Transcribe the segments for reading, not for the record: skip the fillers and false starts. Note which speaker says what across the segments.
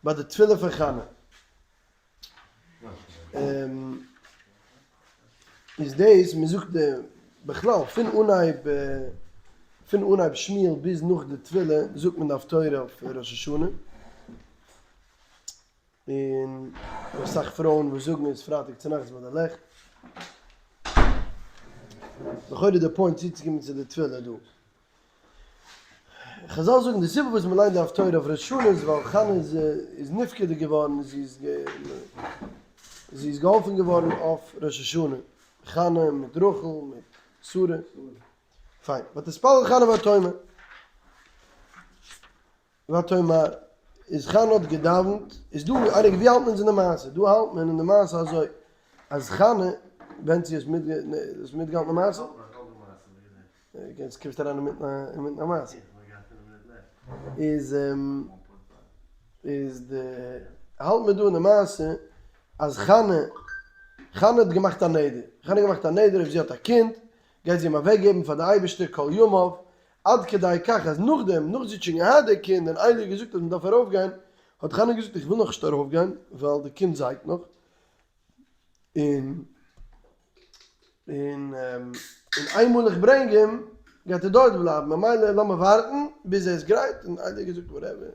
Speaker 1: ביי די תפילה פון חנה. איז דאס מען זאגט די בכלל פון אנהייב פון אנהייב שמואל ביז נאך די תפילה זאגט מען די הפטורה אויף ראש השנה, און אסאך פרויען וואס זאגן עס פרייטאג צונאכטס ביי די לעכט. לכאורה די point צוצוקומען צו די תפילה דא. חזל זאגן די סיבה וואס מען ליינט די הפטורה אויף ראש השנה איז ווייל חנה איז איז נפקדה געווארן, זי איז זי איז געהאלפן געווארן אויף ראש השנה, חנה מיט רחל מיט שרה, פיין, ותתפלל חנה ותאמר. ותאמר, איז חנה האט געדאווענט, איז דא, א רגע ווי האלט מען אונז אין די מעשה? דא האלט מען אין די מעשה אזוי, אז חנה, ווען צו האסט מיטגעהאלטן די מעשה? יעצט קומסטו אריין אינמיטן א מעשה. איז איז די, האלט מען דא אין די מעשה אז חנה, חנה האט געמאכט א נדר, חנה האט געמאכט א נדר אויב זי האט א קינד גייט זי אים אוועקגעבן פאר די אייבערשטער כל ימיו, עד כדי כך אז נאכדעם, נאך זי האט שוין געהאט די קינד און עלי האט געזאגט אז מען דארף ארויפגיין, האט חנה געזאגט איך וויל נאכנישט ארויפגיין ווייל די קינד זייגט נאך, און און און איינמאל איך ברענג אים גייט ער דארט בלייבן ממילא לאמיר ווארטן ביז ער איז גרייט, און עלי האט געזאגט whatever,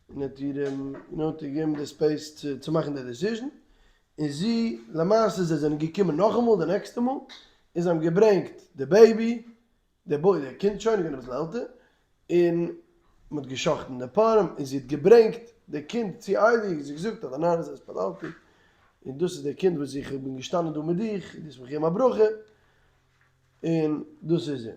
Speaker 1: און האט איר און האט איר געגעבן די space צו צו מאכן די decision, און זי, למעשה זיי זענען געקומען נאכאמאל די נעקסטע מאל, און זיי האבן געברענגט די baby, דער boy, דער קינד שוין איז געווען אביסל עלטער, און מען האט גע'שחט'ן די פרים, און זי האט געברענגט די קינד צו עלי, און זי האט געזאגט על הנער הזה התפללתי, און דאס איז דער קינד וואס איך בין געשטאנען דא מיט דיך, און דו האסט מיך געגעבן א ברכה, און דאס איז ער.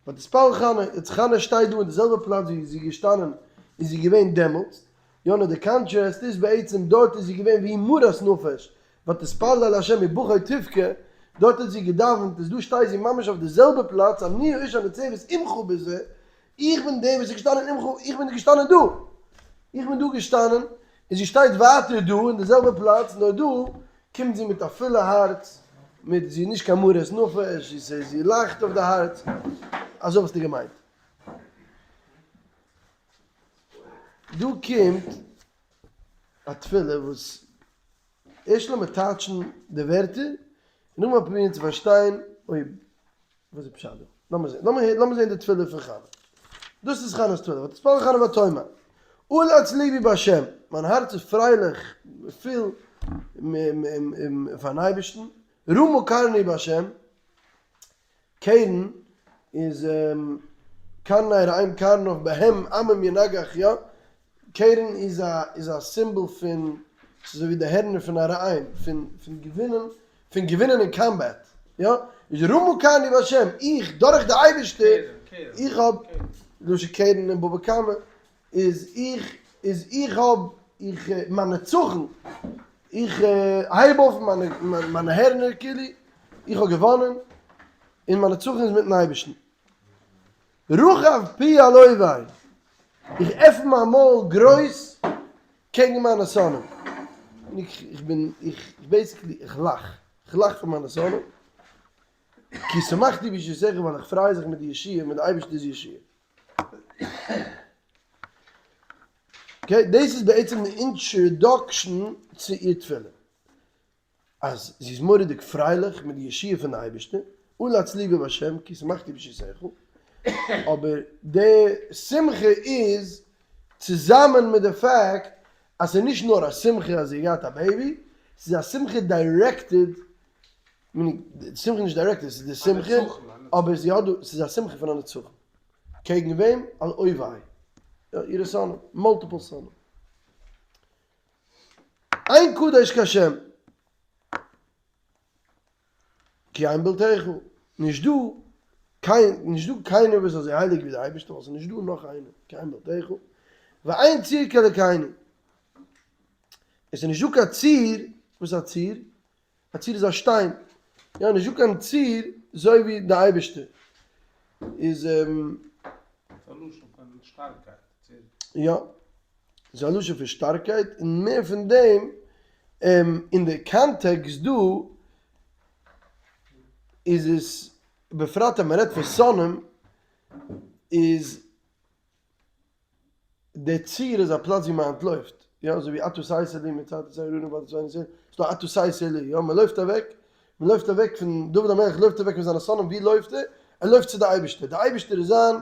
Speaker 1: ותתפלל חנה, יעצט חנה שטייט דא אין די זעלבע פלאץ ווי זי איז געשטאנען און זי איז געווען דעמאלטס, יא נאר די contrast איז בעצם דארט איז זי געווען והיא מרת נפש, ותתפלל אל ה' ובכה תבכה, דארט האט זי געדאווענט, איז דא שטייט זי ממש אויף די זעלבע פלאץ, אני האשה הנצבת עמך בזה, איך בין דער וואס איז געשטאנען עמך, איך בין געשטאנען דא, איך בין דא געשטאנען, און זי שטייט ווייטער דא אין די זעלבע פלאץ, נאר דא קומט זי מיט א פולע הארץ, מיט זי איז נישט קיין מרת נפש, זי זי לאכט אויף די הארץ, אזוי וואלסטו געמיינט. דא קומט א תפילה וואס ערשט לאמיר טייטשן די ווערטער, און נאכדעם פרובירן צו פארשטיין אויב וואס איז פשט דא. לאמיר זען, לאמיר לאמיר זען די תפילה פון חנה. דאס איז חנה'ס תפילה, ותתפלל חנה ותאמר, עלץ לבי בהשם, מיין הארץ איז פרייליך, פול פארן אייבערשטן, רמה קרני בהשם, קרן איז קרני ראם קרניו בהם עמים ינגח יא, קרן איז א איז א symbol פון ס'איז אזוי ווי די הערנער פון א ראם פון פון געווינען פון געווינען אין combat יא, איז רמה קרני בהשם איך דורך די אייבערשטער איך האב לשון קרן אין בבא קמא איז איך איז איך האב איך מיין נצחון איך הייב אויף מיינע מיינע הערנער כאילו איך האב געוואנען און מיין נצחון איז מיטן אייבערשטן. רחב פי על אויבי, איך עפן מיין מויל גרויס קעגן מיינע שונאים, און איך איך בין איך basically איך לאך, איך לאך פון מיינע שונאים, כי שמחתי בישועתך ווייל איך פריי זיך מיט די ישועה, מיט די אייבערשטער'ס ישועה. okay, דאס איז בעצם די introduction צו איר תפילה. אז זי איז מורא'דיג פרייליך מיט די ישועה פון די אייבערשטער, עלץ לבי בהשם כי שמחתי בישועתך, אבער די שמחה איז צוזאמען מיט די fact אז ס'איז נישט נאר א שמחה אז זי האט געהאט א baby, ס'איז א שמחה directed, meaning די שמחה איז נישט directed, ס'איז די שמחה, אבער זי האט דא, ס'איז א שמחה פון א נצחון. קעגן וועם? על אויבי, אירע שונאים, multiple שונאים. אין קדוש כהשם כי אין בלתך, נישט דא קיין, נישט דא קיינער וואס איז אזוי הייליג ווי דער אייבערשטער, ווייל ס'איז נישט דא נאך איינער, כי אין בלתך, ואין צור כאלקינו, עס איז נישט דא קיין צור, וואס איז א צור? א צור איז א שטיין, יא נישט דא קיין צור זוי ווי די אייבערשטער איז.
Speaker 2: ס'איז א לשון פון שטארקייט, צור.
Speaker 1: יא, ס'איז א לשון פון שטארקייט, און מער פון דעם, אין די context דא איז עס, בפרט אז מ'רעדט פון שונאים, איז. די צור איז א פלאץ ווי מען אנטלויפט, יא, אזוי ווי אתה סתר לי מצאת שערנו ואתה צאנו סלה, ס'דא אתה סתר לי, יא, מען לויפט אוועק, מען לויפט אוועק פון, דוד המלך לויפט אוועק פון זיינע שונאים, ווי לויפט ער? ער לויפט צו די אייבערשטער, די אייבערשטער איז זיין,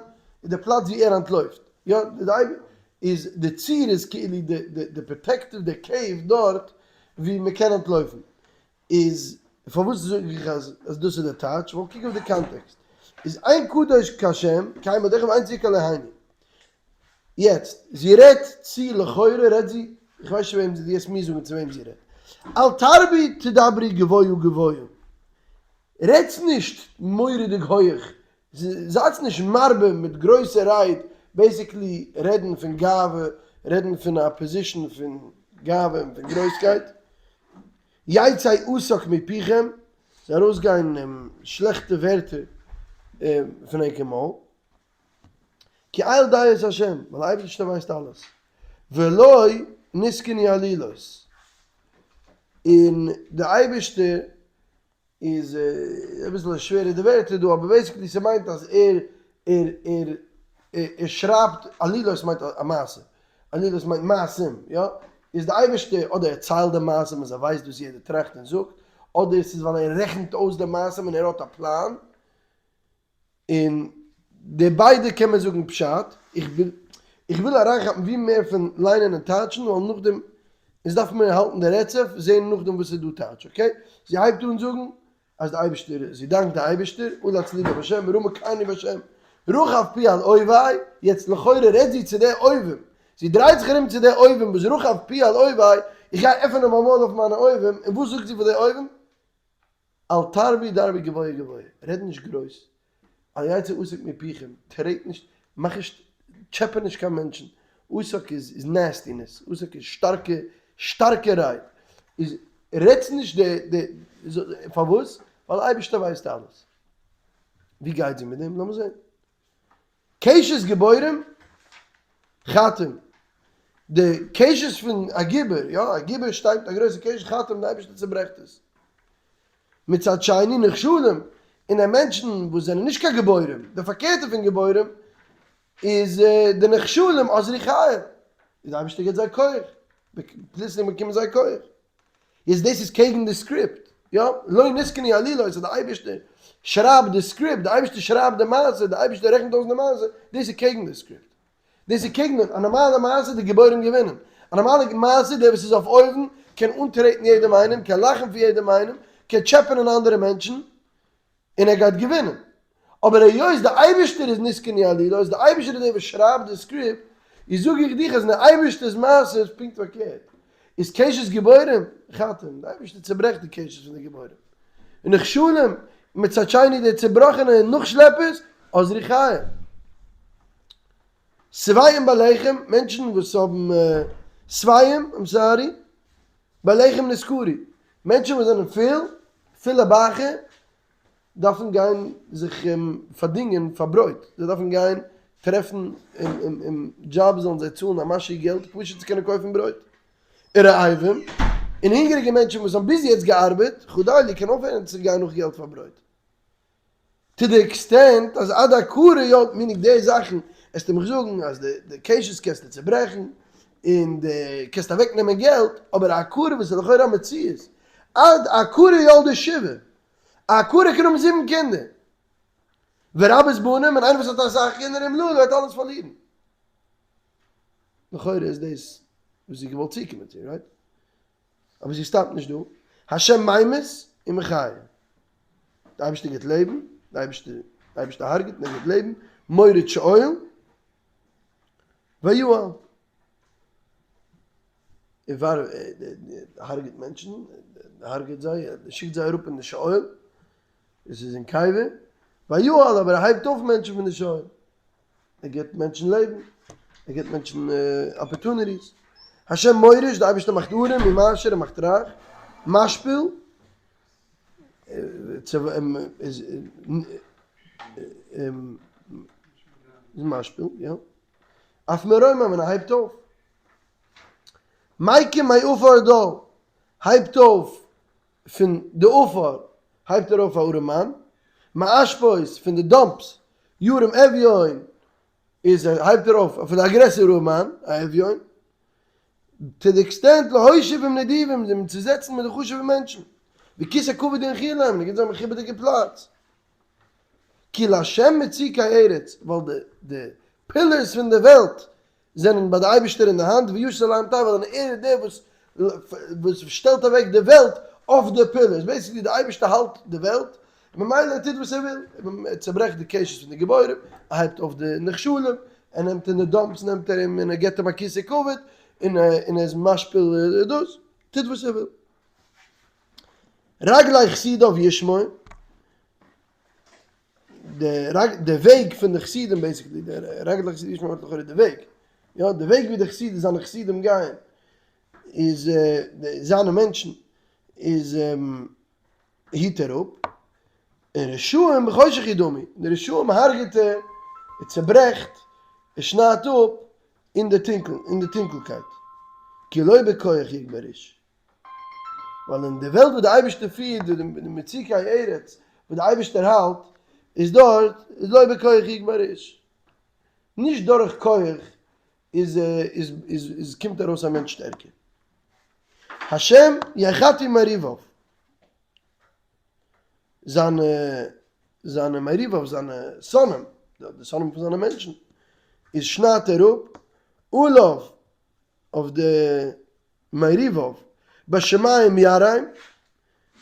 Speaker 1: איז די פלאץ ווי ער אנטלויפט, יא, די אייבער, איז די צור איז כאילו די די די protective די cave דארט ווי מען קען אנטלויפן, איז פארוואס זאג איך אז אז דאס איז די טייטש, ווייל קוק אויף די context, איז אין קדוש כהשם, כי אין עמדך ואין צור כאלהינו. יעצט, זי רעדט צו לכאורה רעדט זי, איך ווייס נישט צו וועם זי, דו וועסט מיר זאגן צו וועם זי רעדט. אל תרבי תדברי גבוה גבוה. רעדטס נישט מורא'דיג הויעך, זייטס נישט מרבה מיט גרויסע רייד, basically רעדן פון גאווה, רעדן פון א position פון גאווה און פון גרויסקייט. יצא עשק מפיכם, ס'זאל ארויסגיין שלעכטע ווערטער פון ענקער מויל. כי אל דעות השם, ווייל אייבערשטער ווייסט אלעס, ולא נתכנו עלילות, און די אייבערשטער איז אביסל שווערער די ווערטער דא, אבער basically ס'מיינט אז ער ער ער ער שרייבט, עלילות מיינט א מעשה, עלילות מיינט מעשים, יא, איז די אייבערשטער אדער ער ציילט די מעשים אז ער ווייסט וואס יעדער טראכט און זאגט, אדער ס'איז ווייל ער רעכנט אויס די מעשים און ער האט א פלאן, און די ביידע קען מען זאגן פשט, איך וויל איך וויל אריינכאפן ווי מער פון ליינען און טייטשן ווייל נאכדעם אונז דארף מיר האלטן די רצף זעהן נאכדעם וואס איז דא טייטש okay, זי הייבט אן זאגן אז די אייבערשטער זי דאנקט די אייבערשטער עלץ לבי בהשם רמה קרני בהשם רחב פי על אויבי, יעצט לכאורה רעדט זי צו די אויבים, זי דרייט זיך ארום צו די אויבים וואס רחב פי על אויבי, איך גיי עפענען מיין מויל אויף מיינע אויבים, און וואס זאגט זי פאר די אויבים? אל תרבי דרבי גבוה גבוה, רעד נישט גרויס, אל יצא עשק מפיכם, טרעט נישט, מאך נישט, טשעפע נישט קיין מענטשן, עשק איז איז nastiness, עשק איז שטארקע, שטארקע רייד, איז רעדטס נישט די די, פארוואס? ווייל אייבערשטער ווייסט אלעס. ווי גייט זי מיט דעם? לאמיר זען. קשת גיבורים חתום, די קשת פון א גיבור, יא, א גיבור שטייט מיט א גרויסע קשת חתום, די אייבערשטער צוברעכט עס. מצד שני נחשלים, און די מענטשן וואס זענען נישט קיין גיבורים, די פארקערטע פון גיבורים, איז די נחשלים עזרי חיל, איז די אייבערשטער גיבט זיי כח, פלוצלינג באקומען זיי כח. יעצט דאס איז קעגן די script, יא, לא נתכנו עלילות אז די אייבערשטער שרייבט די script, די אייבערשטער שרייבט די מעשה, די אייבערשטער רעכנט אויס די מעשה, דאס איז קעגן די script. דאס איז קעגן א נארמאלע מעשה די גיבורים געווינען. א נארמאלע מעשה דער וואס איז אויף אויבן קען אנטרעטן יעדעם איינעם, קען לאכן פון יעדעם איינעם, קען טשעפענען אנדערע מענטשן, און ער גייט געווינען. אבער היות די אייבערשטער איז נתכנו עלילות, די אייבערשטער איז דער וואס שרייבט די script, איז זאג איך דיך אז אין די אייבערשטער'ס מעשה איז פונקט פארקערט, איז קשת גיבורים חתום, די אייבערשטער צוברעכט די קשת פון די גיבורים, און נחשלים, מצד שני די צובראכענע און נאכשלעפערס, עזרו חיל. שבעים בלחם, מענטשן וואס האבן שבעים, I'm sorry, בלחם נשכרו, מענטשן וואס זענען פול, פולע בייכער, דארפן גיין זיך פארדינגען פאר ברויט, זיי דארפן גיין טרעפן jobs זאלן זיי צאלן א משהו געלט פשוט צו קענען קויפן ברויט. רעבים, און הונגעריגע מענטשן וואס האבן ביז יעצט געארבעט, חדלו קען אויפהערן צו גיין נאך געלט פאר ברויט. to the extent אז עד עקרה יא meaning די זאכן עסטו מיך זאגן אז די קשת קענסטו צוברעכן און די קענסט אוועק נעמען געלט אבער א עקרה וואס איז לכאורה א מציאות עד עקרה ילדה שבעה א עקרה קען האבן זיבן קינדער ורבות בנים און איינער וואס האט אסאך קינדער אומללה וועט אלעס פארלירן לכאורה איז דאס וואס זי געוואלט צוקומען צו right? אבער זי stop ט נישט דא, השם ממית ומחיה, די אייבערשטער גיבט לעבן, די אייבערשטער די אייבערשטער הרג'ט און ער גיבט לעבן, מוריד שאול ויעל, ער הרג'ט מענטשן, ער הרג'ט זיי, ער שיקט זיי אראפ אין די שאול, עס איז אין קבר, ויעל אבער ער הייבט אויף מענטשן פון די שאול. ער גיבט מענטשן לעבן, ער גיבט מענטשן opportunities. השם מוריש, די אייבערשטער מאכט ארעם און מעשיר, ער מאכט רייך, משפיל, איז משפיל, יא. אף מרומם און ער הייבט אויף. מקים מעפר דל, הייבט אויף פון די עפר הייבט ער אויף א ארעמאן, מאשפות פון די dumps, ירים אביון. איז ער הייבט ער אויף אפילו א גרעסערע ארעמאן, א אביון, to the extent להושיב עם נדיבים, אים צו זעצן מיט די חשוב'ע מענטשן, וכסא כבוד ינחיל להם, און ער גיבט זיי א מכובד'יגע פלאץ. כי לה' מצוקי ארץ, ווייל די די pillars פון די וועלט זענען ביי די אייבערשטער אין די האנט, וישת עליהם תבל, און ער איז דער וואס וואס שטעלט אוועק די וועלט אויף די pillars, basically די אייבערשטער האלט די וועלט, ממילא ער טוט וואס ער וויל, ער צעברעכט די קשת פון די גיבורים, ער הייבט אויף די נחשלים, ער נעמט אין די dumps נעמט ער אים און ער געבט אים א כסא כבוד, און ער איז משפיל דאס, טוט וואס ער וויל. רגלי חסידיו ישמור, די וועג פון די חסידים basically, די רגלי חסידיו ישמור מיינט לכאורה די וועג, יא די וועג ווי די חסידים זיינע חסידים גייען, איז זיינע מענטשן איז היט ער אפ, און רשעים בחושך ידמו, די רשעים הרג'עט ער, ער צעברעכט, ער שניידט אפ אין די טונקל, אין די טונקלקייט, כי לא בכח יגבר איש, ווייל אין די וועלט וואס די אייבערשטער פירט, די מצוקי ארץ וואס די אייבערשטער האלט, איז דארט איז לא בכח יגבר איש, נישט דורך כח איז איז איז קומט ארויס א מענטש שטערקער. השם יחטיא מריביו, זיינע זיינע מריביו, זיינע שונאים, די שונאים פון זיינע מענטשן, איז שניידט ער אפ, עליו, אויף די מריביו, בשמים ירעים,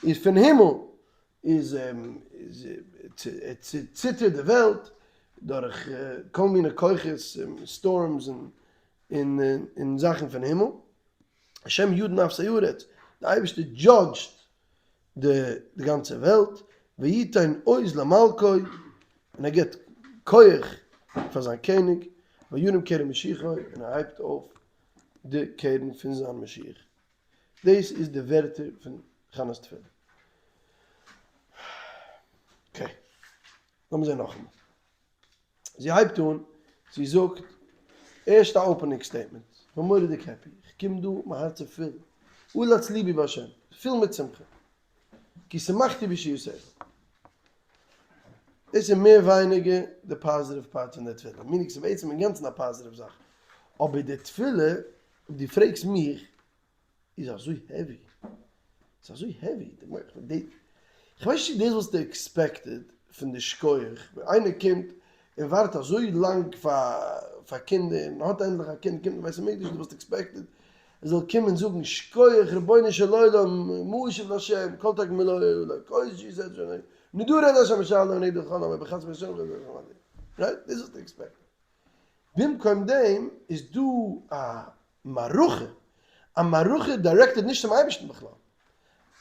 Speaker 1: איז פון הימל איז ציטערט די וועלט דורך כל מיני כוחות, storms און זאכן פון הימל, השם ידון אפסי ארץ, די אייבערשטער judge ט די גאנצע וועלט, ויתן עוז למלכו, און ער גיבט כח פאר זיין קעניג, וירים קרן משיחו, און ער הייבט אויף די קרן פון זיין משיח. דאס איז די ווערטער פון חנה'ס תפילה. okay, לאמיר זען נאכאמאל. זי הייבט אן, זי זאגט, ערשט א opening statement, כ'בין מורא'דיג happy, כ'קום דא, מיין הארץ איז פול, עלץ לבי בהשם, פול מיט שמחה, כי שמחתי בישועתך. דאס איז מער ווייניגער די positive part פון די תפילה, meaning ס'איז בעצם אינגאנצן א positive זאך, אבער די תפילה, אויב דו פרעגסט מיך, איז אזוי heavy, ס'איז אזוי heavy, כ'ווייס נישט צו דאס וואלסטו expected פון די שקויעך, ווען איינער קומט און ווארט אזוי לאנג פאר קינדער און האט ענדליך א קינד קומט אין בית המקדש, דו וואלסט expected ער זאל קומען זאגן שקויעך רבונו של עולם משיב לה' כל תגמולו עלי נדרי לה' משלם נגד כל עמי בחסד השם right? דאס וואלסטו expected. במקום דעם איז דא א מערכה, א מערכה directed נישט צום אייבערשטן בכלל,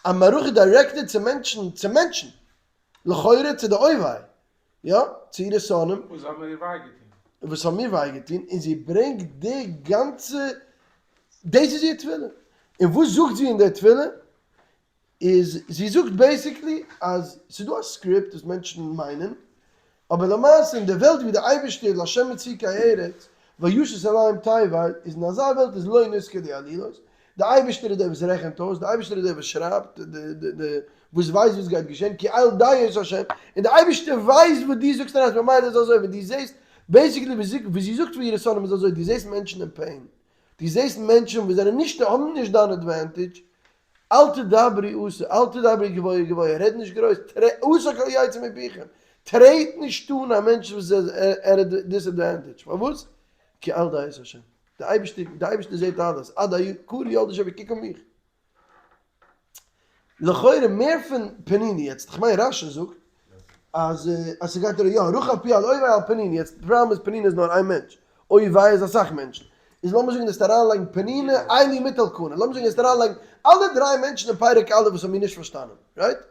Speaker 1: א מערכה directed צו מענטשן, צו מענטשן, לכאורה צו די אויבי, יא, צו אירע שונאים,
Speaker 2: וואס האבן מיר וויי געטון.
Speaker 1: וואס האבן מיר וויי געטון, און זי ברענגט די גאנצע, דאס איז איר תפילה, און וואס זאגט זי אין דער תפילה? איז זי זאגט basically אז ס'איז דא א script וואס מענטשן מיינען, אבער למעשה אין די וועלט ווי די אייבערשטער איז לה' מצוקי ארץ וישת עליהם תבל, איז אין אזא וועלט איז לא נזכה די עלילות, די אייבערשטער איז דער וואס רעכנט אויס, די אייבערשטער איז דער וואס שרייבט, די וואס ווייסט וואס גייט געשען, כי אל דעות השם, און די אייבערשטער ווייסט וואס דו זאגסט אריין, ממילא איז אזוי ווען דו זעסט, basically ווי זי זאגט פאר אירע שונאים איז אזוי, דו זעסט מענטשן אין pain, דו זעסט מענטשן וואס זענען נישט האבן נישט דיין advantage, אל תדברי עשה, אל תדברי גבוה גבוה, רעד נישט גרויס, עשה כל יצא מפיכם, טרעט נישט אן א מענטש וואס איז ער האט disadvantage, פארוואס? כי אל דעות השם, די אייבערשטער, די אייבערשטער זעט אלעס, עד היקר ילדי שבי, קוק אויף מיך. לכאורה מער פון פנינה יעצט, כ'מיין רש"י זאגט אז אז ס'גייט ארויף יא, רחב פי על אויבי על פנינה, יעצט די פראבלעם איז פנינה איז נאר איין מענטש, אויבי איז אסאך מענטשן, איז לאמיר זאגן וועסטו אריינלייגן פנינה, עלי מיט אלקנה, לאמיר זאגן וועסטו אריינלייגן אלע דריי מענטשן אין פרק א' וואס האבן מיר נישט פארשטאנען, right?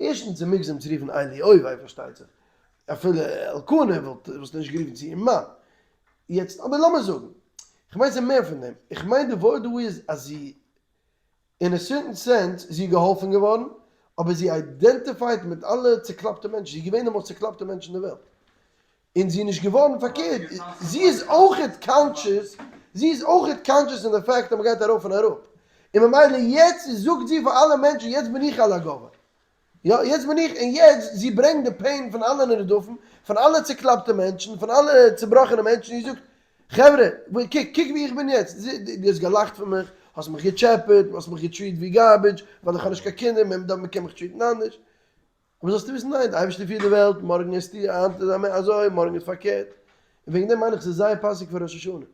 Speaker 1: ערשטנס איז מוגזם צו רופן עלי אויבי פארשטייט זיך, אפילו אלקנה וואלט וואלסטו נישט גערופן צו איר מאן, יעצט אבער לאמיר זאגן, כ'מיין ס'איז מער פון דעם, איך מיין די ווארט דא איז אז זי אין א certain sense איז זי געהאלפן געווארן, אבער זי identify ט מיט אלע צוקלאפטע מענטשן, זי איז געווען די most צוקלאפטע מענטש אין די וועלט, און זי איז נישט געווארן פארקערט, זי איז אויכעט conscious, זי איז אויכעט conscious אין די fact אז מ'גייט ארויף און אראפ, און ממילא יעצט זאגט זי פאר אלע מענטשן יעצט בין איך על הגובה. יא, יעצט בין איך, און יעצט, זי ברענגט די pain פון אלע נרדפים, פון אלע צוקלאפטע מענטשן, פון אלע צובראכענע מענטשן, זי זאגט, חברה, קוק, קוק ווי איך בין יעצט, דו האסט געלאכט פון מיך, האסט מיך געטשעפעט, האסט מיך געטריעט ווי garbage, ווייל איך האב נישט קיין קינדער, מען קען מיך טריעטן אנדערש. אבער זאלסטו וויסן ניין, די אייבערשטער פירט די וועלט, מארגן איז די, היינט איז אזוי, מארגן איז פארקערט. און וועגן דעם מיין איך ס'איז זייער פאסיג פאר ראש השנה.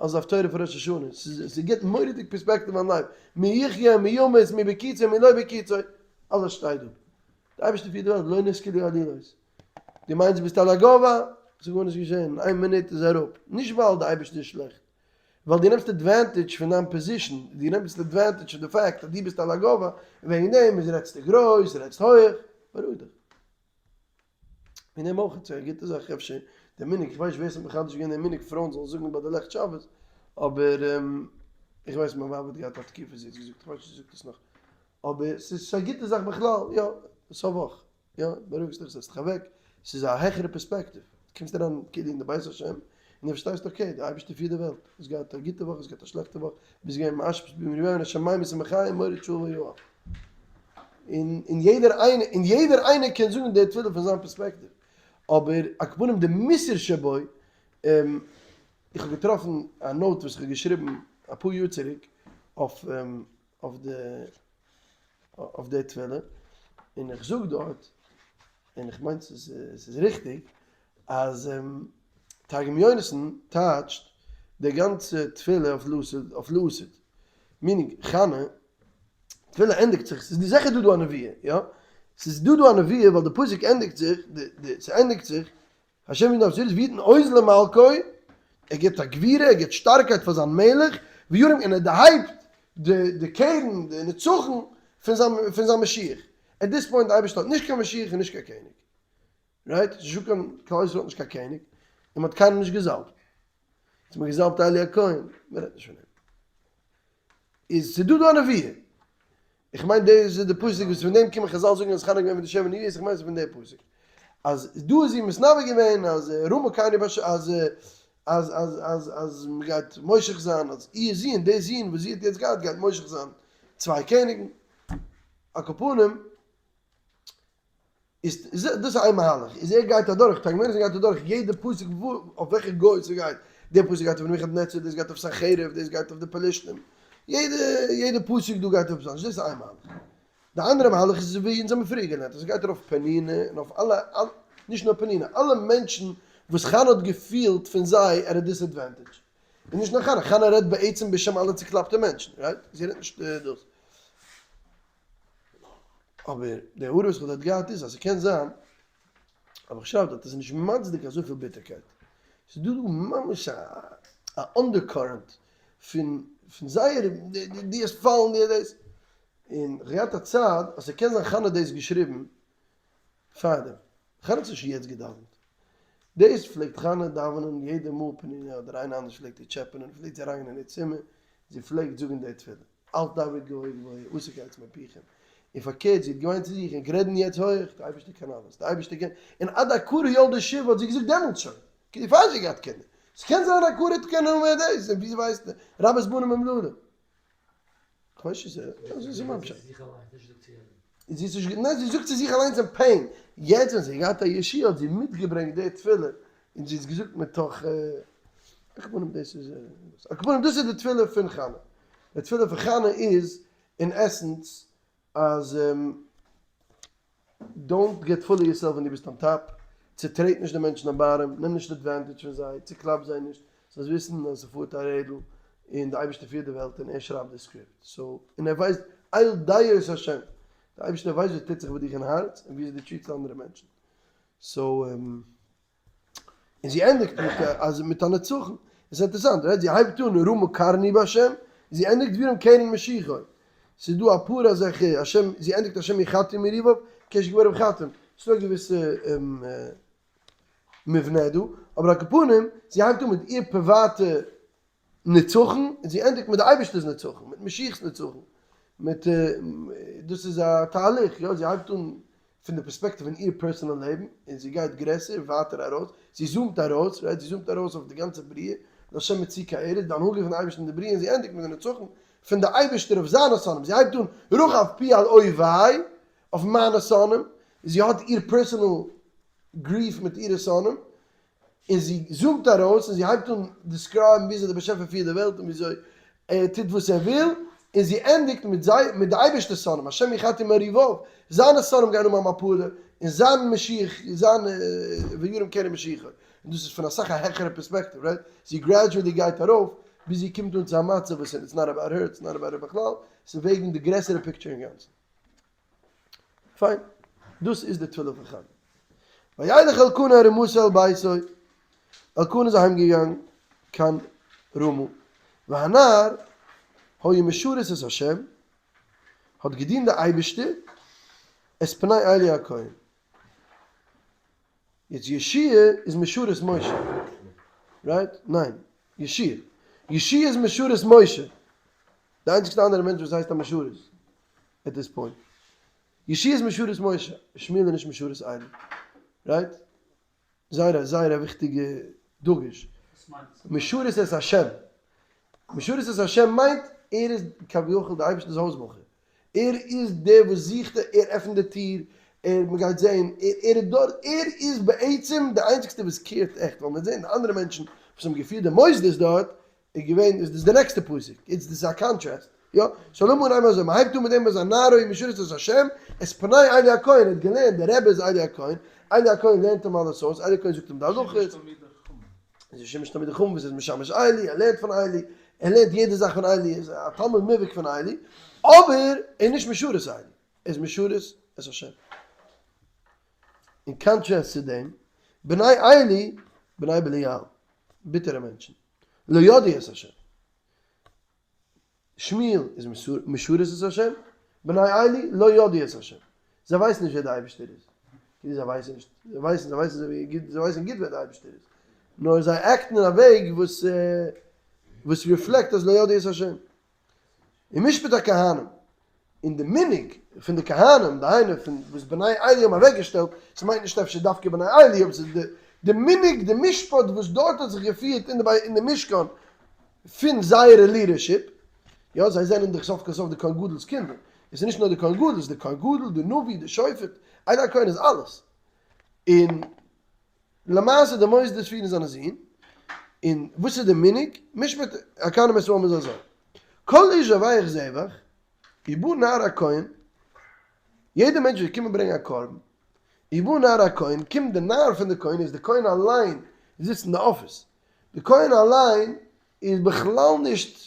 Speaker 1: אלס הפטורה פון ראש השנה. ס'גיבט מורא'דיג perspective on life. מי יחיה מי ימות, מי בקיצו מי לא בקיצו. אלעס שטייט דא. די אייבערשטער פירט די וועלט, לא נסכלו עלילות. דו מיינסט ביסט על הגובה? ס'איז גארנישט געשען, אין איין מינוט איז אראפ. נישט ווייל די אייבערשטער איז שלעכט. ווייל דו נעמסט advantage פון דיין position, דו נעמסט advantage פון די fact אז דו ביסט על הגובה, און וועגן דעם איז רעדסטו גרויס, רעדסט הויעך, בארואיג דיך. וועגן דעם אויך איז א גוטע זאך אפשר די מנהג, איך ווייס נישט ווער ס'האט מחדש געווען די מנהג פרויען זאלן זאגן ביי די לעכט שבת, אבער איך ווייס מיין ווייב האט געהאט א תקופה זי האט געזאגט, איך ווייס נישט צו זי זאגט עס נאך, אבער ס'איז א גוטע זאך בכלל, יא, סוף וואך. יא, בארואיגסט דיך, זעצט דיך אוועק, ס'איז א העכערע perspective, דו קומסט אריין כאילו אין די בית השם, און דו פארשטייסט okay, די אייבערשטער פירט די וועלט, האסט געהאט א גוטע וואך, האסט געהאט א שלעכטע וואך, ביסט געווען מאשפות במרימי השמים ושמחי מוריד שאול ויואב. און און יעדער איינער, און יעדער איינער קען זאגן די תפילה פון זיין perspective, אבער על כל פנים די מוסר שבו, איך האב געטראפן א note וואס איך האב געשריבן אפאר יאר צוריק אויף אויף די אויף די תפילה, און איך זאג דארט, און איך מיין ס'איז ס'איז ריכטיג, אז תרגום יונתן טייטשט די גאנצע תפילה אויף לעתיד אויף לעתיד, meaning חנה, תפילה ענדיגט זיך, ס'איז זיכער דא דא א נבואה, יא? ס'איז דא דא א נבואה ווייל די פסוק ענדיגט זיך, די די ס'ענדיגט זיך השם יתן עוז ויתן עוז למלכו, ער גיבט א גבורה, ער גיבט שטארקייט פאר זיין מלך, וירים און ער דערהייבט די די קרן, די נצחון פון זיין פון זיין משיח. at this point די אייבערשטער האט נישט קיין משיח און נישט קיין קעניג. right? ס'איז נישטא קיין, כלל ישראל האט נישט קיין קעניג, און מ'האט קיינעם נישט געזאלבט. יעצט האט מען געזאלבט עלי הכהן, מ'רעדט נישט פון אים. איז ס'דא דא א נבואה. איך מיין דאס איז די פסוק וואס פון דעם קומען חזל זאגן אז חנה איז געווען פון די שבע נביאות, איך מיין ס'איז פון די פסוק. אז דא איז זי מתנבא געווען אז רמה קרני בש אז אז אז אז אז מ'גייט מושח זיין אז איר זון, די זון וואס זי האט יעצט געהאט גייט מושח זיין צוויי קעניגן. על כל פנים. איז דאס איז איין מהלך, איז ער גייט אדורך, תרגום יונתן גייט אדורך יעדע פסוק וואו אויף וועלכע גוי ס'גייט, דער פסוק גייט אויף נבוכדנצר, דאס גייט אויף סנחריב, דאס גייט אויף די פלשתים, יעדע יעדע פסוק דא גייט אויף עפעס אנדערש, דאס איז איין מהלך. די אנדערע מהלך איז ווי אונז האבן פריער געלערנט, אז ס'גייט ארויף פנינה און אויף אלע, נישט נאר פנינה, אלע מענטשן וואס חנה האט געפילט פון זיי at a disadvantage. און נישט נאר חנה, חנה רעדט בעצם בשם אלע צוקלאפטע מענטשן, right? זי רעדט נישט דאס. אבער די הערה וואס כ'האב דארט געהאט איז אז ס'קען זיין, אבער איך שרייב דארט, עס איז נישט מצדיק אזויפיל ביטערקייט. ס'איז דא דא ממש א undercurrent פון פון זייער דו וועסט פאלן דו דאס. און כ'האב געהאט א צד אז ס'קען זיין חנה האט דאס געשריבן פארדעם. חנה האט נישט יעצט געדאווענט. דאס פלעגט חנה דאווענען יעדע מאל פנינה אדער איינער אנדערש פלעגט איר טשעפענען פלעגט זי אריינגיין אין איר צימער, זי פלעגט זאגן די תפילה. אל תדברו גבוה גבוה, עשה כעצמי פיכם. און פארקערט, זי האט געוויינט צו זיך, ענק רעדן יעצט הויעך, די אייבערשטער קען אלעס, די אייבערשטער קען, און עד עקרה ילדה שבעה האט זי געזאגט דעמאלטס שוין, כאילו פאר זי האט געהאט קינדער. ס'קען זיין עקרה האט קענען מער דאס, און ווי ווייסט רבות בנים אומללה. כ'ווייס נישט צו אזוי איז מיין פשט. זי האט נישט ניין זי זאגט צו זיך אליינס אין pain, יעצט ווען זי האט געהאט א ישועה האט זי מיטגעברענגט די תפילה און זי האט עס געזאגט מתוך על כל פנים דאס איז על כל פנים דאס איז די תפילה פון חנה, די תפילה פון חנה איז אין essence אז don't get full of yourself ווען דו ביסט on top, צוטרעט נישט די מענטשן אויף bottom, נעם נישט advantage פון זיי, צוקלאפ זיי נישט, זאלסט וויסן אז ס'פארט א רעדל און די אייבערשטער פירט די וועלט און ער שרייבט די script, so און ער ווייסט אל דעות השם, די אייבערשטער ווייסט וואס טוט זיך ביי דיך אין הארץ און וויאזוי דו טריטסט אנדערע מענטשן, so. און זי ענדיגט מיט אז מיט א נצחון. עס איז אינטערעסאנט, right? זי הייבט אן רמה קרני בהשם, זי ענדיגט וירם קרן משיחו. ס'איז דא אפאר אזעלכע השם, זי ענדיגט השם יחטא מריביו, קעש גבורים חטאים. ס'איז דא א געוויסע מבנה דא, אבער על כל פנים, זי הייבט אן מיט איר פריוואטע נצחון, און זי ענדיגט מיט די אייבערשטער'ס נצחון, מיט משיח'ס נצחון, מיט דאס איז א תהליך, יא, זי הייבט אן פון די perspective פון איר personal לעבן, און זי גייט גרעסער, ווייטער ארויס, זי זומט ארויס, right, זי זומט ארויס אויף די גאנצע בריאה, להשם מצוקי ארץ, די הנהגה פון די אייבערשטער אין די בריאה, און זי ענדיגט מיט די נצחון פון די אייבערשטער אויף זיינע שונאים, זי הייבט אן רחב פי על אויבי. אויף מיינע שונאים, זי האט איר personal grief מיט אירע שונאים, און זי zoom ט ארויס און זי הייבט אן describe ן וויאזוי דער באשעפער פירט די וועלט און וויאזוי ער טוט וואס ער וויל, און זי ענדיגט מיט זיי מיט די אייבערשטער'ס שונאים, השם יחטא מריביו, זיינע שונאים גייען האבן א מפלה, און זיין משיח, זיין וירום קרן משיחו, און דאס איז פון אסאך א העכערע פערספעקטיוו, right? זי gradually גייט ארויף ביז זי קומט אן צו א מצב וואס it's not about her, it's not about her בכלל, ס'איז וועגן די גרעסערע picture אינגאנצן. פיין, דאס איז די תפילה פון חנה. וילך אלקנה הרמתה אל ביתו, אלקנה איז אהיים געגאנגען קיין רמה, והנער היה משרת את ה', האט געדינט די אייבערשטער, את פני עלי הכהן. יעצט יהושע איז משרת משה, right? ניין, יהושע, יהושע איז משרת משה, די איינציגסטע אנדערע מענטש וואס הייסט א משרת at this point. יהושע איז משרת משה, שמואל איז נישט משרת עלי. Right? זייער א זייער א וויכטיגע דגוש. משרת את השם. משרת את השם מיינט ער איז כביכול די אייבערשטענס הויז בחור. ער איז דער וואס זוכט, ער עפנט די טיר, ער, מ'גייט זען, ער ער איז דארט, ער איז בעצם די איינציגסטע וואס care ט עכט, ווייל מ'וועט זען די אנדערע מענטשן וואס האבן געפירט די מוסדות דארט, איז געווען איז דאס די נעקסטע פסוק, איצט דאס איז א contrast, יא? so לאמיר אנהייבן אזוי, מען הייבט אן מיט דעם וואס הנער היה משרת את השם, את פני עלי הכהן, ער האט געלערנט, דער רבי איז עלי הכהן, עלי הכהן לערנט אים אלעס אויס, עלי הכהן זאגט אים די הלכות, איז ער שימש תלמידי חכמים וואס איז משמש עלי, ער לערנט פון עלי, ער לערנט יעדע זאך פון עלי, ער איז א תלמיד מובהק פון עלי, אבער ער איז נישט משרת עלי, ער איז משרת את השם. אין contrast צו דעם, בני עלי, בני בליעל, ביטערע מענטשן. לא ידעו את השם. שמואל איז משרת את השם, בני עלי לא ידעו את השם. זיי ווייסן נישט ווער דער אייבערשטער איז. כאילו זיי ווייסן נישט, זיי ווייסן, זיי ווייסן אזוי גוט, זיי ווייסן גוט ווער דער אייבערשטער איז. נאר זיי act ן אין א וועג וואס וואס reflect אז לא ידעו את השם. און משפט הכהנים, און די מנהג פון די כהנים, דהיינו פון וואס בני עלי האבן אוועקגעשטעלט, ס'מיינט נישט אפשר דווקא בני עלי, אבער ס'איז די די מנהג, די משפט וואס דארט האט זיך געפירט אין די אין די משכן פון זייערע leadership, יא זיי זענען דאך סוף כל סוף די כהן גדול'ס קינדער, עס איז נישט נאר די כהן גדול, עס איז די כהן גדול, די נביא, די שופט, עלי הכהן איז אלעס, און. למעשה די מוסדות פירן זיינע זין, און וואס איז די מנהג? משפט הכהנים את העם איז אזוי, כל איש זובח זבח, ובא נער הכהן, יעדער מענטש וואס איז געקומען ברענגען א קרבן, ובא נער הכהן, קומט די נער פון די כהן, איז די כהן אליין זיצט אין די אפיס, די כהן אליין איז בכלל נישט,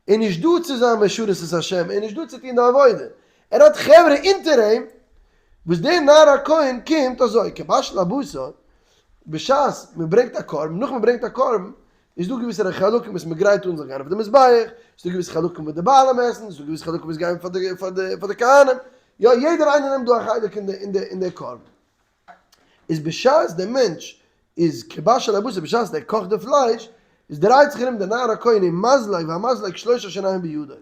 Speaker 1: ער איז נישט דא צו זיין משרת את השם, ער איז נישט דא צו טון די עבודה, ער האט חברה אונטער אים, וואס דער נער הכהן קומט אזוי, כבשל הבשר, בשעת מען ברענגט א קרבן, נאך מען ברענגט א קרבן, איז דא געוויסע חלקים וואס מען גרייט אן זאל גיין אויף די מזבח, ס'איז דא געוויסע חלקים וואס די בעלים עסן, ס'איז דא געוויסע חלקים וואס גייען פאר די פאר די פאר די כהנים, יא יעדער איינער נעמט דא א חלק אין די אין די אין די קרבן. איז בשעת דער מענטש איז כבשל הבשר בשעת ער קאכט די פלייש, איז דרייט זיך ארום דער נער הכהן ומזלג והמזלג שלשה שיניים בידו,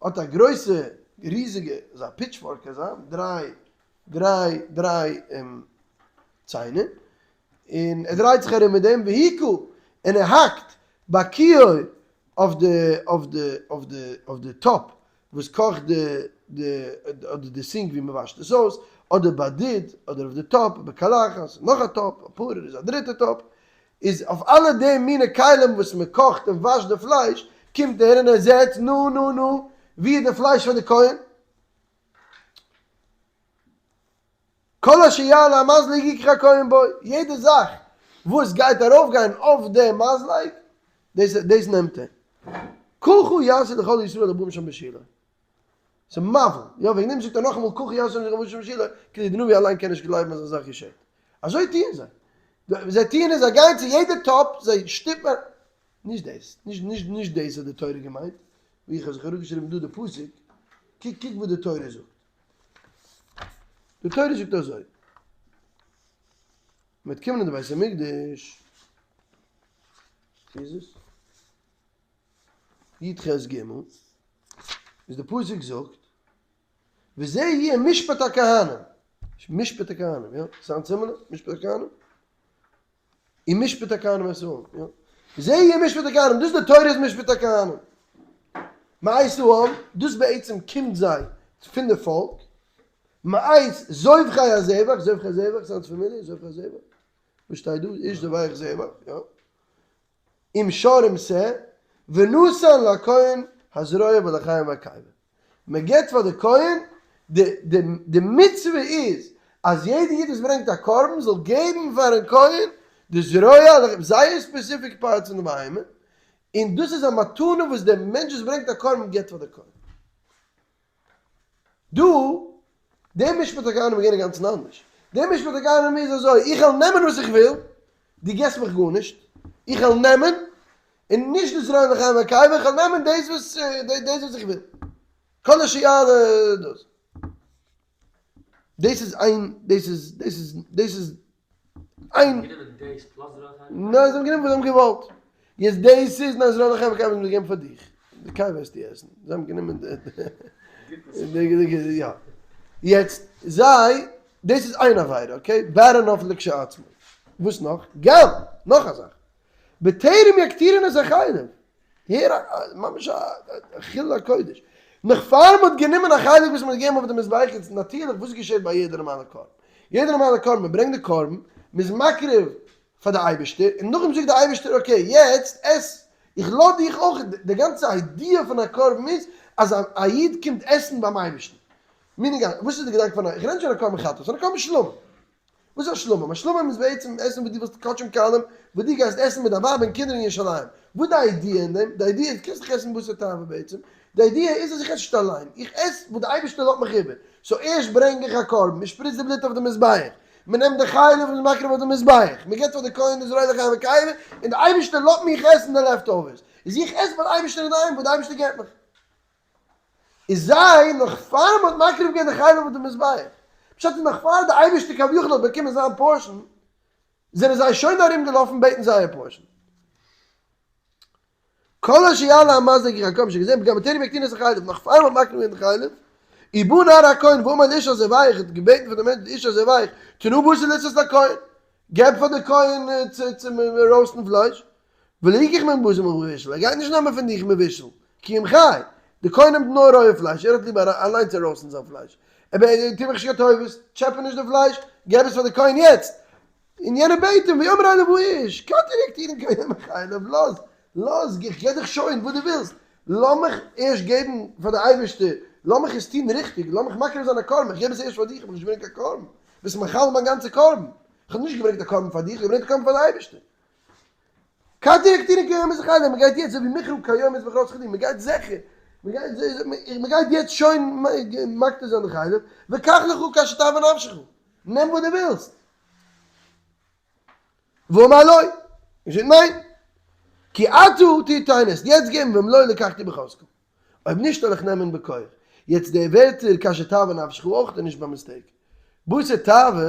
Speaker 1: האט א גרויסע ריזיגע אזא pitchfork אזא דריי דריי דריי ציינער, און ער דרייט זיך ארום מיט דעם והכה און ער האקט בכיור אויף די אויף די אויף די אויף די טאפ וואס קאכט די די אדער די sink ווי מען וואשט עס אויס, אדער בדוד, אדער אויף די טאפ, בקלחת, נאך א טאפ, א פארער איז א דריטע טאפ, איז אויף אלע די מיני כלים וואס מען קאכט און וואשט די פלייש, קומט ער און ער זעט, נו נו נו, ווי איז די פלייש פאר די כהן? כל אשר יעלה המזלג יקח הכהן בו, יעדע זאך וואס גייט ארויפגיין אויף די מזלג, דאס דאס נעמט ער. ככה יעשו לכל ישראל הבאים שם בשילה. ס'איז מבהיל, יא וועגן דעם זאגט ער נאכאמאל ככה יעשו לכל הבאים שם בשילה, כאילו די נביא אליין קען נישט גלייבן אז אזא זאך געשעט. אזוי טוען זיי. זיי טוען עס, זיי גייען צו יעדע טאפ, זיי שטופן, נישט דאס, נישט נישט נישט דאס האט די תורה געמיינט, ווי איך האב זיך אראפגעשריבן דא די פסוק, קוק קוק וואס די תורה זאגט. די תורה זאגט אזוי, מ'וועט קומען אין די בית המקדש, ווי איז עס? י ח ג, איז די פסוק זאגט, וזה יהיה משפט הכהנים, משפט הכהנים, יא? sound similar? משפט הכהנים? און משפט הכהנים את העם, יא? וזה יהיה משפט הכהנים, דאס איז די תורה'ס משפט הכהנים. מאת העם, דאס בעצם קומט זיי פון די פאלק. מאת זובחי הזבח, זובחי הזבח, sounds familiar, זובחי הזבח, וואס שטייט דא? איש זובח זבח, יא. עם שור עם שה, ונתן לכהן הזרוע ולחיים והקיבה. מען געבט פאר די כהן, די די די מצוה איז אז יעדע איד וואס ברענגט א קרבן זאל געבן פארן כהן די זרוע, זייער specific parts פון די בהמה, און דאס איז א מתנה וואס דער מענטש וואס ברענגט א קרבן געבט פאר די כהן. דא, דער משפט הכהנים איז געווען אינגאנצן אנדערש. דער משפט הכהנים איז אזוי, איך וועל נעמען וואס איך וויל, דו געבסט מיך גארנישט, איך וועל נעמען, און נישט די זרוע לחיים והקיבה, איך וועל נעמען דאס וואס, דאס וואס איך וויל. כל אשר יעלה דאס. דאס איז איין, דאס איז, דאס איז, דאס איז איין. ניין, זיי האבן גענומען וואס זיי האבן געוואלט. יעצט דאס איז ניין זרוע לחיים והקיבה האבן זיי געגעבן פאר דיך. די קיבה וועסטו עסן. זיי האבן גענומען די, די, יא. יעצט זיי, דאס איז איין עבירה, okay? Bad enough לכשעצמו. וואס נאך? גם, נאך א זאך. בטרם יקטירון את החלב. הער א, ממש א חילול הקודש. נאך פאר מ'האט גענומען א חלק וואס מ'האט געגעבן אויף די מזבח, יעצט נאטירליך וואס געשעט ביי יעדע נארמאלע קרבן? יעדע נארמאלע קרבן, מ'ברענגט די קרבן, מ'איז מקריב פאר די אייבערשטער, און נאכדעם זאגט די אייבערשטער okay יעצט עס, איך לאז דיך אויך, די גאנצע idea פון א קרבן איז אז א איד קומט עסן ביים אייבערשטן. meaning וואס איז די געדאנק פון א, איך רעד נישט פון א קרבן חטאת, פון א קרבן שלמים. וואס איז א שלמים? א שלמים איז בעצם עסן וואס דו ווילסט קדשים קלים, וואס דו גייסט עסן מיט דיין ווייב און קינדער אין ירושלים. וואס די idea אין דעם? די idea איז, קענסט דאך עסן בשר תאווה בעצם. די idea איז אז איך עס נישט אליין, איך עס וואס די אייבערשטער לאזט מיך איבער. So ערשט ברענג איך א קרבן, מען שפריצט די בלוט אויף די מזבח, מען נעמט די חלב און איז מקריב אויף די מזבח, מען געבט פאר די כהן די זרוע לחיים וקיבה, און די אייבערשטער לאזט מיך עסן די leftovers. איז איך עס פאר די אייבערשטער אינדערהיים וואס די אייבערשטער געבט מיך. איז זיי נאך פאר מען האט מקריב געווען די חלב אויף די מזבח, פשט איז נאך פאר די אייבערשטער כביכול האט באקומען זיין portion, זענען זיי שוין ארום געלאפן בעטן זייער portion. כל אשר יעלה המזלג איך הקום שגעזען פגם בטרם יקטין את החלב, נאך פאר מען האט מקריב געווען די חלב, ובא נער הכהן ואמר לאיש הזובח, האט געבעטן פון די מענטש די איש הזובח, תנה בשר לסת לכהן, געב פאר די כהן צו roast ן פלייש, ולא יקח ממך בשר מבושל, ער גייט נישט נעמען פון דיך מבושל, כי אם חי, די כהן נעמט נאר רויע פלייש, ער האט ליב אליין צו roast ן זיין פלייש, אבער טו מיך נישט קיין טובות, טשעפע נישט די פלייש, געב עס פאר די כהן יעצט, און יענער בעט אים, ויאמר אליו האיש, קטר יקטירון כיום החלב, לאז, לאז, איך געב דיך שוין וואס דו ווילסט, לאמיך ערשט געבן פאר די אייבערשטער, לאמיך עס טון ריכטיג, לאמיך מקריב זיין א קרבן, איך געב עס ערשט פאר דיך, איך האב נישט געברענגט קיין קרבן, ביסט מחלל מיין גאנצע קרבן, איך האב נישט געברענגט א קרבן פאר דיך, איך האב געברענגט א קרבן פאר די אייבערשטער. קטר יקטירון כיום איז חלב, מען גייט יעצט אזוי ווי מכרו כיום איז מכרות חדים, מען גייט זיכער, מען גייט יעצט שוין מקטיר זיין די חלב, וקח לך כאשר תאוה נפשך, נעם וואס דו ווילסט. ואמר לו, ער זאגט ניין, כי עתה תתן עס יעצט געבן ואם לא לקחתי בחזקה, אויב נישט וועל איך נעמען בכח. יעצט די ווערטער כאשר תאוה נפשך אויך איז נישט ביי mistake. בשר תאווה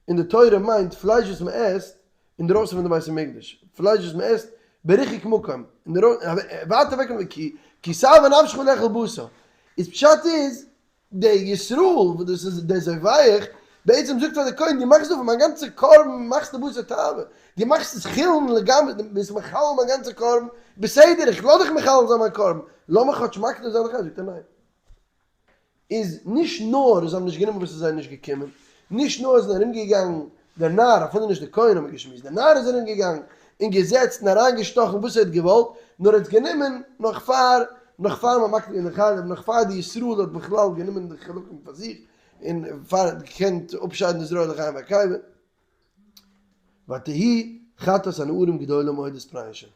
Speaker 1: אין די תורה מיינט פלייש וואס מען עסט אינדרויסן פון די בית המקדש, פלייש וואס מען עסט בריחוק מקום, ווייט אוועק פון כי כי תאוה נפשך לאכול בשר, איז פשט איז דער ישראל וואס דאס איז דער זובח, בעצם זאגט פאר די כהן דו מאכסט דא פון מיין גאנצע קרבן מאכסטו בשר תאווה, דו מאכסט עס חולין לגמרי, דו ביסט מחלל מיין גאנצע קרבן, בסדר איך לאז דיך מחלל זיין מיין קרבן, לאמיך כאטש מקריב זיין די חלב, זאגט ער ניין. איז נישט נאר זיי האבן נישט גענומען וואס איז זיי נישט געקומען, נישט נאר זענען ארום געגאנגען דער נער, אפילו נישט די כהן האבן מיר געשמועסט, דער נער איז ארום געגאנגען און געזעצט און אריין געשטאכן וואס ער האט געוואלט, נאר ער האט גענומען נאך פאר נאך פאר מען מקריב געווען די חלב, נאך פאר די ישראל האט בכלל גענומען די חלקים פאר זיך, און פאר ער האט געקענט אפשיידן די זרוע לחיים והקיבה. ותהי חטאת הנערים גדולה מאוד את פני השם.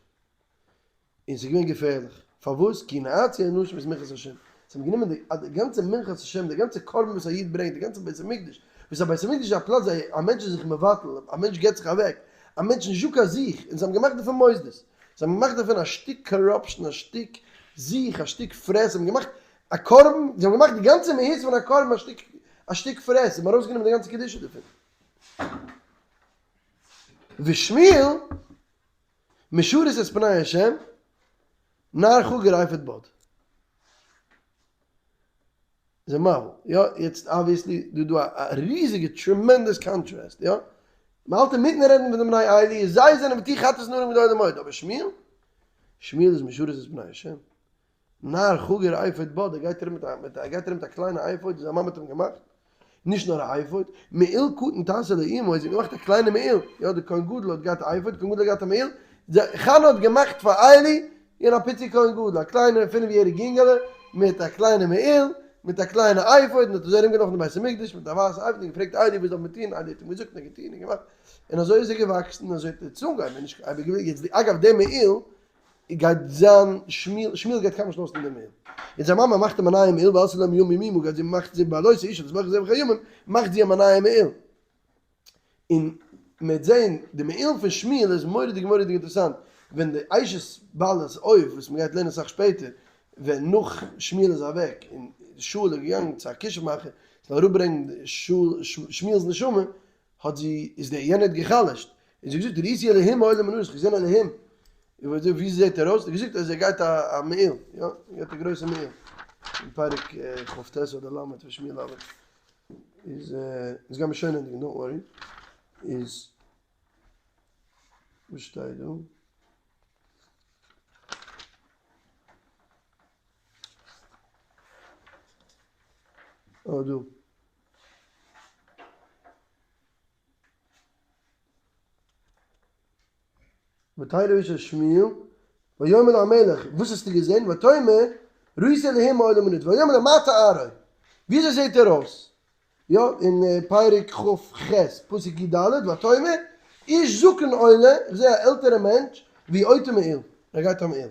Speaker 1: און ס'איז געווען געפערליך. פארוואס? כי נאצו האנשים את מנחת השם. זיי האבן גענומען די די גאנצע מנחת השם, די גאנצע קרבן וואס א איד ברענגט, די גאנצע בית המקדש, וואס א בית המקדש איז א פלאץ ווי א מענטש איז זיך מבטל, א מענטש געבט זיך אוועק, א מענטש נישט דא קיין זיך, און זיי האבן געמאכט דערפון מוסדות. זיי האבן געמאכט דערפון א שטיק corruption, א שטיק זיך, א שטיק פרעס, זיי האבן געמאכט א קרבן, זיי האבן געמאכט די גאנצע מהות פון א קרבן א שטיק א שטיק פרעס, זיי האבן ארויסגענומען די גאנצע קדושה דערפון. ושמואל. משרת את פני השם, נער חגור אפוד בד. איז א מבול, יא, יעצט obviously דא דא א ריזיגע tremendous contrast, יא, מען האלט אינמיטן רעדן פון די בני עלי, זיי זענען ותהי חטאת הנערים גדולה מאוד, אבער שמואל? שמואל איז משרת את פני השם, נער חגור אפוד בד, ער גייט ארום מיט א, ער גייט ארום מיט א קליינע אפוד וואס זיין מאמע האט אים געמאכט. נישט נאר א אפוד, מעיל קטן תעשה לאמו, זי האט געמאכט א קליינע מעיל, יא די כהן גדול האט געהאט א אפוד, כהן גדול האט געהאט א מעיל, חנה האט געמאכט פאר עלי און א פיצי כהן גדול, א קליינע פינף יעריג יונגעלע מיט א קליינע מעיל, מיט א קליינע אפוד, און האט אזוי ארום געלאפן אין בית המקדש מיט א ווייסע אפוד און געפרעגט עלי וואס דארף מען טון, עלי האט אים געזאגט און ער האט געטון און געמאכט, און אזוי איז ער געוואקסן און אזוי האט ער צונגעהויבן, נישט אייביג געווען, יעצט אגב די מעיל גייט זיין שמואל, שמואל גייט קיינמאל נישט אויסטון די מעיל, און זיין מאמע מאכט אים א נייע מעיל, ועשתה לו מיום ימימה גייט זי מאכט זי בעלות האשה את מלכות זבח הימים, מאכט זי אים א נייע מעיל. און מען וועט זען די מעיל פון שמואל איז מורא'דיג מורא'דיג אינטערעסאנט, ווען די אשת בעלת אוב וואס מען גייט לערנען אסאך שפעטער, ווען נאך שמואל איז אוועק און שאול איז געגאנגען צו א כישוף מאכער זאל אראפברענגען שמואל'ס נשמה, האט זי, איז דער יענער האט גע'חלש'ט, און זי האט געזאגט ראיתי אלהים עולה מן הארץ, איך האב געזען אלהים, איך ווייס נישט ווי זעט ער אויס, האט ער געזאגט אז ער גייט א מעיל, יא, ער גייט א גרויסע מעיל, אין פרק כ"ט אדער ל' פון שמואל א', איז, אונז גיימיר שוין ענדיגן, don't worry, איז, וואס שטייט דא? אה דא. ותרא האשה אל שמואל, ויאמר אל המלך, וואס האסטו געזען? ותאמר, ראיתי אלהים עולה מן הארץ, ויאמר לה מה תוארו? וויאזוי זעט ער אויס? יא, אין פרק כ"ח, פסוק י"ד, ותאמר, איש זקן עולה, איך זע א עלטערע מענטש, והוא עוטה מעיל, ער גייט א מעיל.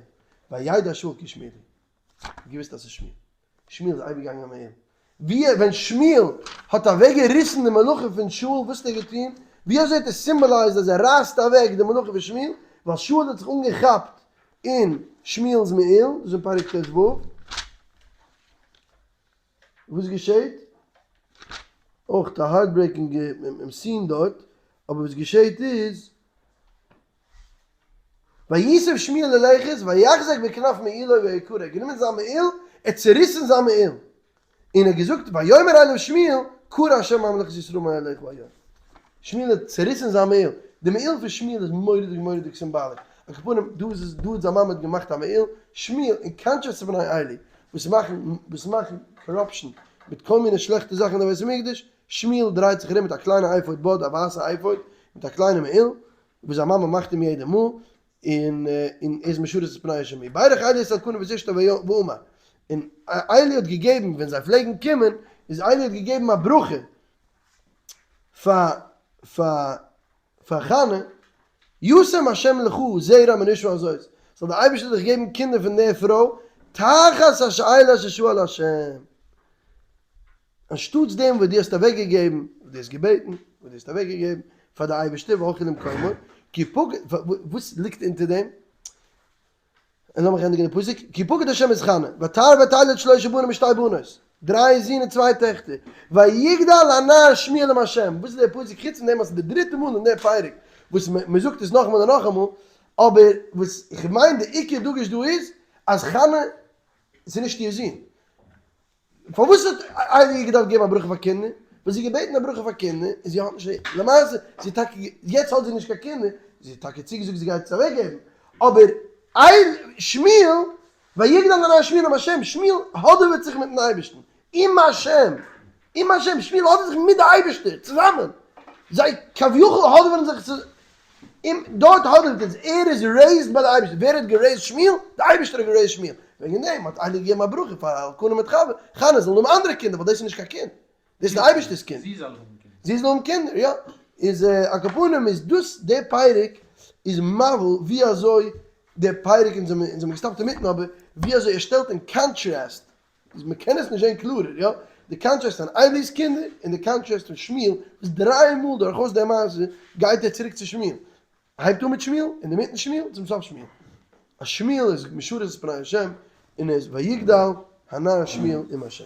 Speaker 1: וידע שאול כי שמואל הוא. געוואוסט אז ס'איז שמואל. שמואל איז אייביג געגאנגען א מעיל. ווי ווען שמואל האט אוועק געריסן די מלוכה פון שאול וואס האט ער געטון? ווי אזוי האט ער symbolized אז ער רייסט אוועק די מלוכה פון שמואל? ווייל שאול האט זיך אנגעכאפט אין שמואל'ס מעיל, דאס איז אין פרק ט"ו. וואס געשעהט? אויך א heartbreaking scene דארט, אבער וואס געשעהט איז, ויסב שמואל ללכת ויחזק בכנף מעילו ויקרע, ער האט גענומען זיין מעיל, ער האט צוריסן זיין מעיל, און ער האט געזאגט ויאמר אליו שמואל קרע ה' ממלכת ישראל מעליך היום. שמואל האט צוריסן זיין מעיל, די מעיל פון שמואל איז מורא'דיג מורא'דיג symbolic, על כל פנים דא איז עס, דא האט זיין מאמע האט געמאכט א מעיל, שמואל אין contrast צו בני עלי וואס מאכן וואס מאכן corruption מיט כל מיני שלעכטע זאכן אין די בית המקדש, שמואל דרייט זיך ארום מיט א קליינע אפוד בד, א ווייסע אפוד, מיט א קליינע מעיל, וואס זיין מאמע מאכט אים יעדע מאל, און און ער איז משרת את פני השם. וברך עלי את אלקנה ואת אשתו ואמר, און עלי האט געגעבן, ווען זיי פלעגן קומען, איז עלי האט געגעבן א ברכה פאר פאר פאר חנה, ישם השם לך זרע מן האשה הזאת, זאל דער אייבערשטער דיך געבן קינדער פון דער פרוי, תחת השאלה אשר שאל השם. אנשטאטס דעם וואס דו האסט אוועקגעגעבן, וואס דו האסט געבעטן, וואס דו האסט אוועקגעגעבן פאר די אייבערשטער, והלכו למקומו, כי פקד, וואס ליגט אונטער דעם? און לאמיך ענדיגן די פסוק, כי פקד השם את חנה, ותהר ותלד שלשה בנים ושתי בנות, דריי זין און צוויי טעכטער, ויגדל הנער שמואל עם השם, וואס איז דער פסוק חוץ פון דעם אז ס'איז די דריטע מאל אין דער פרק וואס מען זאגט עס נאכאמאל און נאכאמאל, אבער וואס איך מיין די עיקר דגוש דא איז, אז חנה ס'איז נישט איר זון, פארוואס האט עלי געדארפט געבן א ברכה פאר קינדער? ווייל זי האט געבעטן א ברכה פאר קינדער און זי האט נישט, למעשה זי האט טאקע, יעצט האט זי נישט קיין קינדער, זי האט טאקע צוגעזאגט זי גייט עס אוועק געבן, אבער עלי, שמואל, ויגדל הנער שמואל עם השם, שמואל האדעוועט זיך מיטן אייבערשטן, עם השם, עם השם, שמואל האדעוועט זיך מיט די אייבערשטער צוזאמען, זיי כביכול האדעווען זיך צו, אים, דארט האדעוועט ער זיך, ער איז raised ביי די אייבערשטער, ווער האט גע raised שמואל? די אייבערשטער האט גע raised שמואל, וועגן דעם האט עלי געגעבן א ברכה פאר אלקנה מיט חוה, חנה זאלן האבן אנדערע קינדער ווייל דאס איז נישט קיין קינד, דאס איז די אייבערשטער'ס קינד.
Speaker 2: זי זאל האבן קינדער.
Speaker 1: זי זאל האבן קינדער, יא. איז על כל פנים איז דאס דער פרק איז מבהיל ווי אזוי דער פרק, אונז האבן געסטאפט אינמיטן אבער ווי אזוי ער שטעלט אין contrast איז מען קען עס נישט זען קלארער, יא? די contrast פון עלי'ס קינדער און די contrast פון שמואל, וואס דריי מאל דורכאויס די מעשה גייט ער צוריק צו שמואל, הייבט אן מיט שמואל, אינדערמיטן שמואל, צום סוף שמואל. אז שמואל איז משרת את פני השם, און ער איז ויגדל הנער שמואל עם השם.